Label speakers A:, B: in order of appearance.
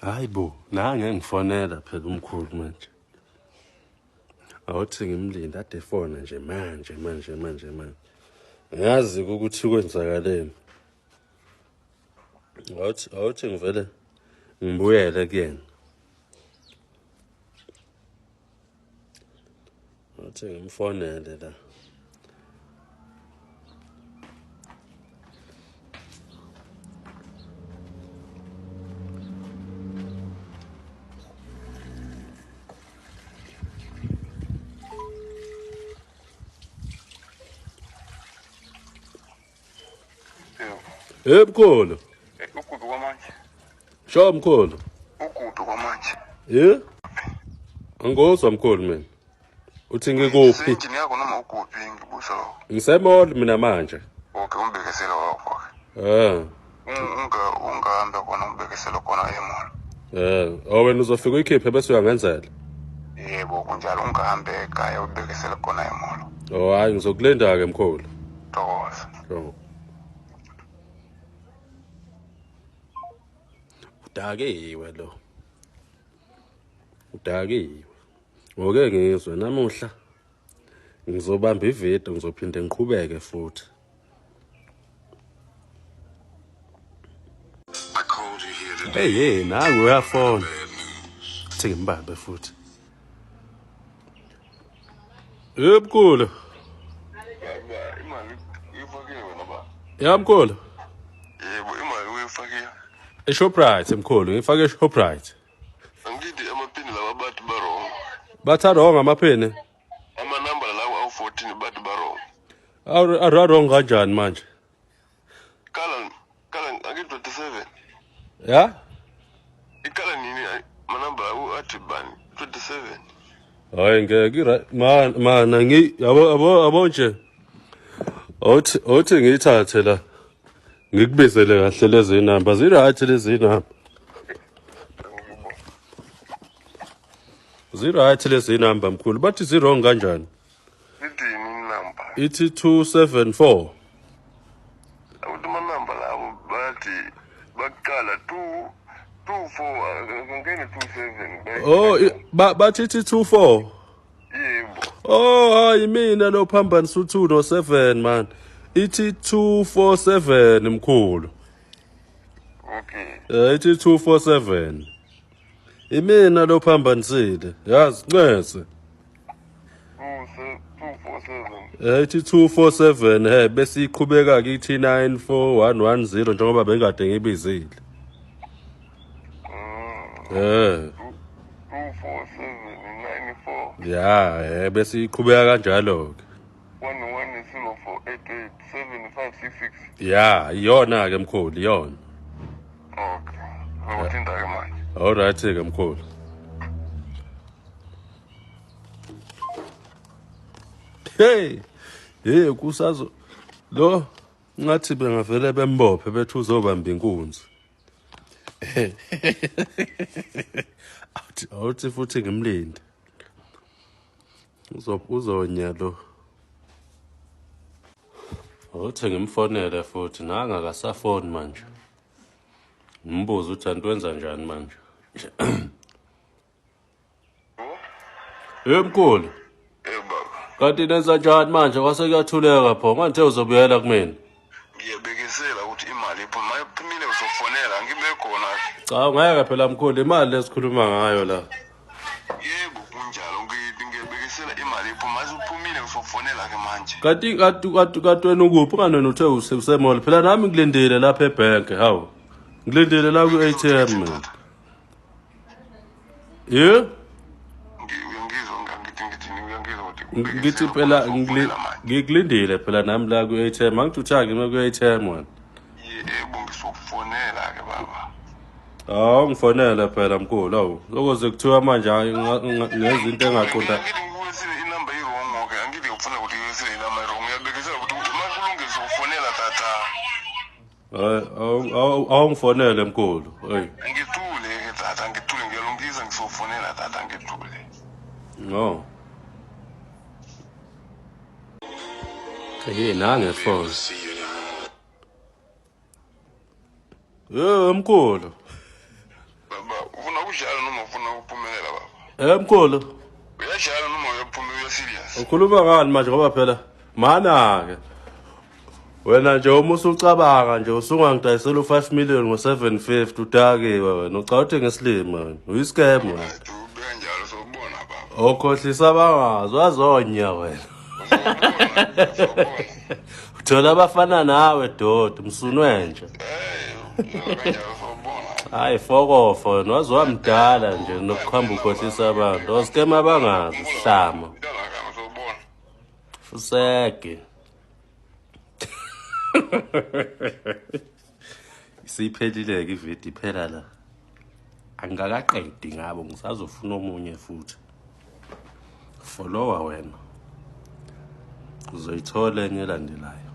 A: Hayi bo, nange ngifonela phela umkhulu manje. Awuthi ngimlinde ade efona nje manje manje manje manje. Ngazi ukuthi kwenzakaleni. Awuthi ngivele ngibuyele kuyena. Awuthi ngimfonele la. Hey mkhulu.
B: Ukuphi kwamanje?
A: Sho mkhulu.
B: Ukuphi kwamanje?
A: Eh? Angozwa mkhulu mina. Uthi ngikuphi?
B: Sendlini yakho noma ukuphi ngibuza lokho.
A: Ngisemall mina manje.
B: Okay, umbekisele wakho.
A: Eh.
B: Ungahambe khona umbekisele khona emall.
A: Eh, oh wena uzofika uyikhiphe bese uyangenzela.
B: Yebo, kunjalo ungahambe ekhaya ubekisele khona emall.
A: Oh hayi ngizokulinda ke mkhulu.
B: Thokoza.
A: Sho. Udakiwe lo. Udakiwe. Ngoke ngizwe namuhla ngizobamba ivideo ngizophinde ngiqhubeke futhi. Hey hey nangu uyafona. Thi ngimbambe futhi. Yebo mkhulu.
B: Imali uyifakile wena ba?
A: Ya mkhulu.
B: Yebo, imali uyifakile.
A: eShoprite mkhulu, ngifake eShoprite.
B: Angithi amaphini lawa bathi ba wrong.
A: Batha wrong amaphini.
B: Amanamba lawa awu 14 bathi ba wrong.
A: Awu wrong kanjani manje?
B: Kala kala angithi 27.
A: Ya?
B: Ikala nini manamba awu athi bani 27.
A: Hayi ngeke mana ngi yabo yabo yabo nje. Awuthi ngiyithathe la. Ngikubizele kahle lezi number. Zi right lezi number. Zi right lezi number mkhulu. Bathi zi wrong kanjani?
B: Ithini number?
A: Ithi 274.
B: Akuthi amanamba lawo bathi baqala 2 2 4 ngene 2 7.
A: Oh bathi ithi 2 4.
B: Yebo.
A: Oh hayi mina lo phambanisa u2 no 7 man. Ithi 247 mkhulu.
B: Okay.
A: Ithi 247. Imina lo phambanisile. Yazi ncese.
B: 247.
A: Ithi 247 he bese iqhubeka kithi 94110 njengoba bengikade ngibizile.
B: 247 94.
A: Ya, bese iqhubeka kanjalo ke.
B: 110488 7566.
A: Ya, iyona ke mkhulu, iyona.
B: Okay. Ngikuthinta ke manje.
A: All right ke mkhulu. Hey, hey kusazo lo ngathi bengavele bembophe bethi uzobamba inkunzi. Awuthi futhi ngimlinde. Uzonya lo. Awuthi ngimfonele futhi nanga akasafoni manje. Ngimbuze ukuthi anti wenza njani manje. Hey mkhulu.
B: Hey baba.
A: Kanti nenza njani manje kwase kuyathuleka pho manje uzobuyela kumina.
B: Ngiyabekisela ukuthi imali iphuma mayiphumile uzofonela ngibe khona.
A: Cha ngeke phela mkhulu imali lesikhuluma ngayo la.
B: Yebo kunjalo ngiyabekisela imali iphuma masiphumile uzofonela ke manje.
A: Kanti kanti wena ukuphi kanti uthe usemall phela nami ngilindile lapha ebank hawu. Ngilindile la ku ATM mina. Ye? Ngithi phela ngikulindile phela nami la ku ATM angithi uthi ngime ku ATM wena.
B: Yebo ngizokufonela ke baba.
A: Hawu ngifonele phela mkhulu awu. Lokoze kuthiwa manje ngezinto engaqonda.
B: Ngithi ngikuwesile inamba i-wrong ke angithi ngifuna ukuthi ngiwesile inamba i-wrong ngiyabekisela ukuthi makulungile uzofonela tata.
A: Hayi awungifonele mkhulu. Hey.
B: Ngithule ke tata ngithule ngiyalungisa ngizofonela tata ngithule.
A: No. Hey nange phone. Yebo mkhulu.
B: Baba ukudlala noma ufuna ukuphumelela baba?
A: Eh mkhulu.
B: Uyadlala noma uyaphumela uya serious?
A: Ukhuluma ngani manje ngoba phela mana ke. Wena nje uma usucabanga nje usungangidayisela u5 million ngo750 udakiwe wena ucabanga ukuthi ngesilima wena uyiscam wena.
B: Ubeka njalo sobona baba.
A: Okhohlisa abangazi wazonya wena.
B: Uzobona, uzobona.
A: Uthola abafana nawe doti msunwe nje.
B: Hey, ubeka njalo sobona.
A: Hayi fokofo wena waze wamdala nje nokuhamba ukhohlisa abantu. Oscam abangazi sihlama.
B: Mntana kami sobona.
A: Fusege. Isiphelile-ke ividiyo iphela la. Angikakaqedi ngabo ngisazofuna omunye futhi. Followa wena. Uzoyithola enye elandelayo.